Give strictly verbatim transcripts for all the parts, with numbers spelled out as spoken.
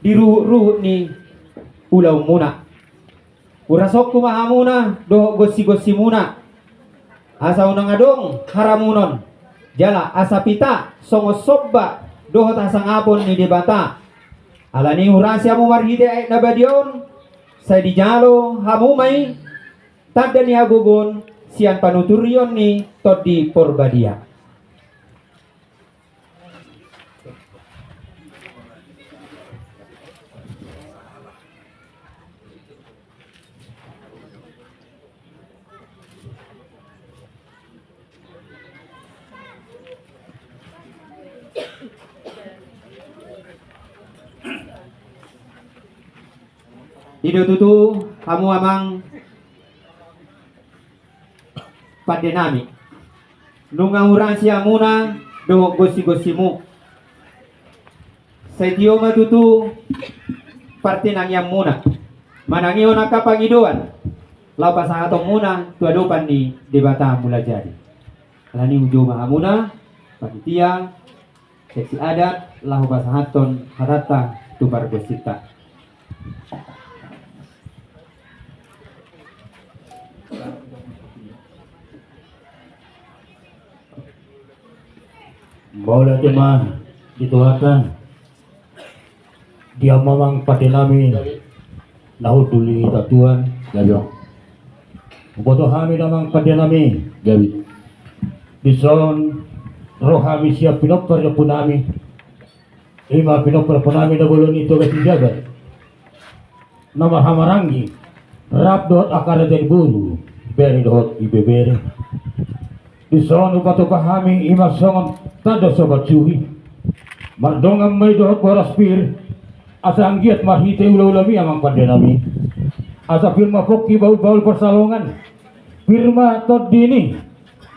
di ruhut-ruhut ni ulaonmuna. Hurasonku ma hamuna dohot gonsi-gonsimuna, asa unang adong haramunon jala asa pita songon somba dohot hasangapon ni Debata. Alani hurasi hamu marhite aek na badia on, sai dijalo hamu ma i tanda ni hagogoon sian panuturion ni Tondi Porbadia. I do tutu hamu amang pande nami, nunga hurasi hamuna dohot gonsi-gonsimu. Sai tio ma tutu partinangianmuna manangihon angka pangidoan laho pasahatonmuna tu adopan ni Debata Mulajadi. Alani i hujou ma hamuna panitia seksi adat laho pasahathon hatanta tu pargonsinta. Mauliate ma di Tuhanta. Dia ma amang pande nami na hundul di hita Tuhan. Gabe. Huboto hami da amang pande nami. Gabe. Dison ro hami sian pinompar ni ompu nami. Ima pinompar ni ompu nami na bolon i Toga Sijabat na marhahamaranggi rap dohot angka raja ni boru, bere dohot ibebere. Dison hupatupa hami ima songon tanda soban suhi. Mardongan ma i dohot boras pir, asa anggiat marhite ulaulami amang pande nami, asa pir ma pongki bahulbahul pansalongan. Pir ma tondi ni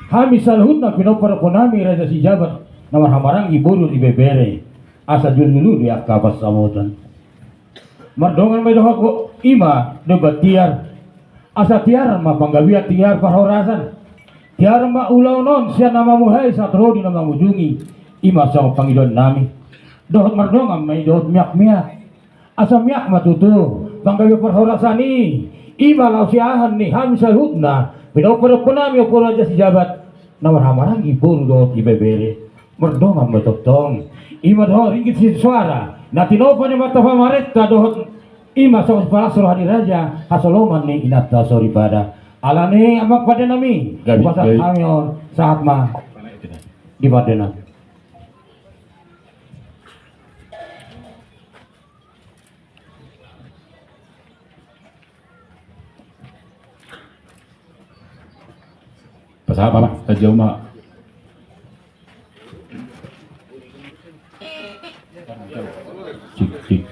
hami saluhutna pinompar ni ompu nami Raja Sijabat na marhahamaranggi boru ibebere, asa jujulu di angka pansamotan. Mardongan ma i dohot ima domba tiar, asa tiar ma panggabean, tiar parhorasan. Tiar ma ulaon on sian na mamuhai sahat ro di na mangujungi. Ima songon pangidoan nami. Dohot mardongan ma i dohot miakmiak, asa miak ma tutu panggabean parhorasan i. Ima laho siahaan ni hami saluhutna pinompar ni ompu nami, ompu Raja Sijabat na marhahamaranggi boru dohot ibebere. Mardongan ma i tongtong ima dohot ringgit sitio suara na tinopa ni amanta pamarenta dohot ima songon sipalas roha ni raja hasoloman ni inanta soripada. Alani i amang pande nami, gabe, hupasahat hami on, sahat ma di pande nami. Pasahat ma, pasahat ma. Cik, cik.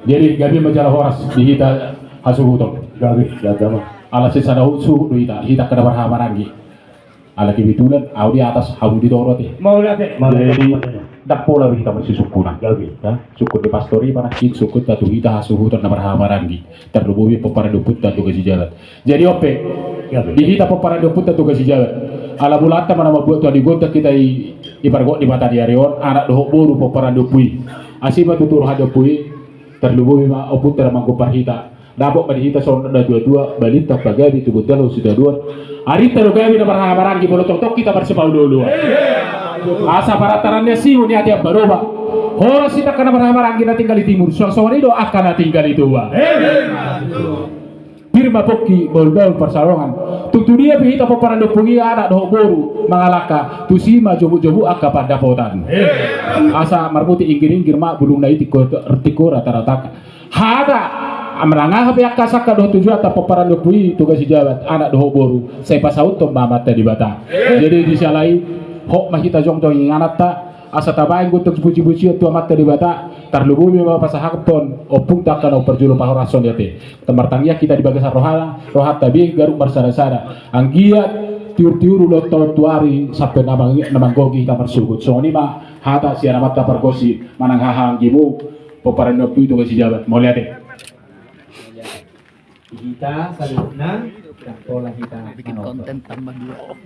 Jadi gabe ma jala horas di hita hasuhuton. Gabe, gabe ma. Ala sisada suhut do hita, hita angka na marhahamaranggi. Ala kebetulan ahu di atas, hamu di toru ate. Mauliate. Jadi ndang pola be hita marsisungkunan. Gabe. Sungkun ni pastor i manangkin sungkunta tu hita hasuhuton na marhahamaranggi. Tarlumobi pomparan ni ompunta Toga Sijabat. Jadi on pe, di hita pomparan ni ompunta Toga Sijabat. Ala mulaanta ma na mambuat tu haligoonta hita i, dipargok Debata di ari on anak dohot boru pomparan ni ompu i. Asi ma tutu roha ni ompu i. Tarlumobi ma ompunta na manggompar hita. Dapot ma di hita songon na tuatua, balintang pagabe tu gondang sitadoan. Arinta do gabe na marhahamaranggi molo tongtong hita marsipaolooloan. Asa parantaran ni asi ni ate ambaroba. Horas hita angka na marhahamaranggi na tinggal di timur, suang songon i do angka na tinggal di toba. Pir ma pongki bahulbahul pansalongan. Tung tu dia pe hita pomparan ni ompu i anak dohot boru mangalangka, tusi ma jomukjomuk angka pandapotan. Asa marmutik inggiringgir ma bulungna i tingko, tingko ratarata. Hata manang aha pe angka sangkap dohot tujuanta pomparan ni ompu i Toga Sijabat anak dohot boru, sai pasauthon ma amanta Debata. Jadi di siala i, hot ma hita jongjong ingananta. Asa tabaen gontong sipujipujian tu amanta Debata. Tarlumobi ma pasahathon ompunta angka na umparjolo pahorashon i ate. Martangiang hita di bagasan rohana, rohanta be gabe marsadasada. Anggiat tiurtiur ulaonta on tu ari sampe na mang-, na manggohi hita marsogot. Songon i ma hata sian amanta pargonsi manang hahaanggimu pomparan ni ompu i Toga Sijabat. Mauliate. Di hita saluhutna, ndang pola hita bikin manoto. Konten tambah dua.